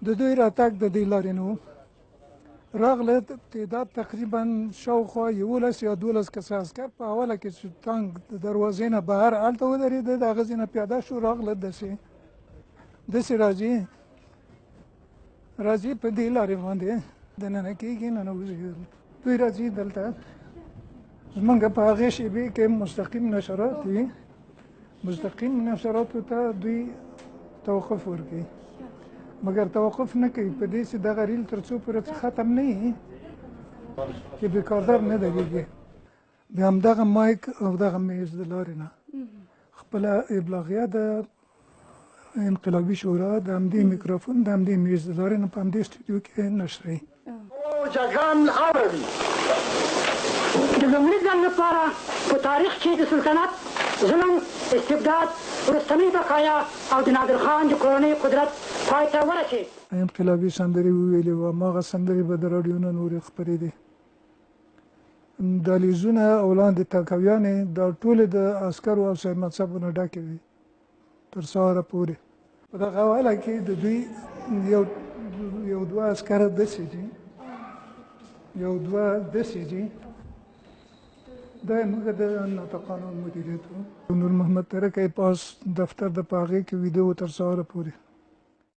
د دوی راتګ د دې لارې نه و. راغله تعداد تقریبا شاوخوا 11 یا 12 کسه عسکر په اوله کې چې ټانک د دروازې نه بهر هلته ودرېده، د هغه ځای نه پیاده شو، راغله داسې داسې راځي راځي په دې لارې باندې دننه کېږي، ننوځي. دوی راځي دلته زمونږ په هغې شېبې کې مستقیم نشرات دي، مستقیم نشراتو ته دوی توقف ورکوي، مګر توقف نه کوي په دې چې دغه ریل تر څو پورې چې ختم نه وي چې ریکارډر نه درېږي. د همدغه مایک او دغه میز د لارې نه خپله ابلاغیه د انقلابي شورا د همدې میکروفون د همدې میز د لارې نه په همدې سټوډیو کې نشروي. جګړن اوروي. د لومړي ځل لپاره په تاریخ کې د سلطنت، ظلم، استبداد، وروستنۍ بقایا او د نادر خان د کورنۍ قدرت پای ته ورسېد. انقلابي سندرې وویلې وه، هماغه سندرې به د راډیو نه نورې خپرېدې. دهلیزونه او لاندې تاکویانې دا ټولې د عسکرو او صاحب منصبو نه ډکې وې تر سهاره پورې. په دغه حواله کې د دوی یو دوه عسکر داسې دي، یو دوه داسې دي. دا یې موږ د ناطقانو مدیریت و. نور محمد تره کی پاس دفتر د په هغې کې ویده و تر سهاره پورې.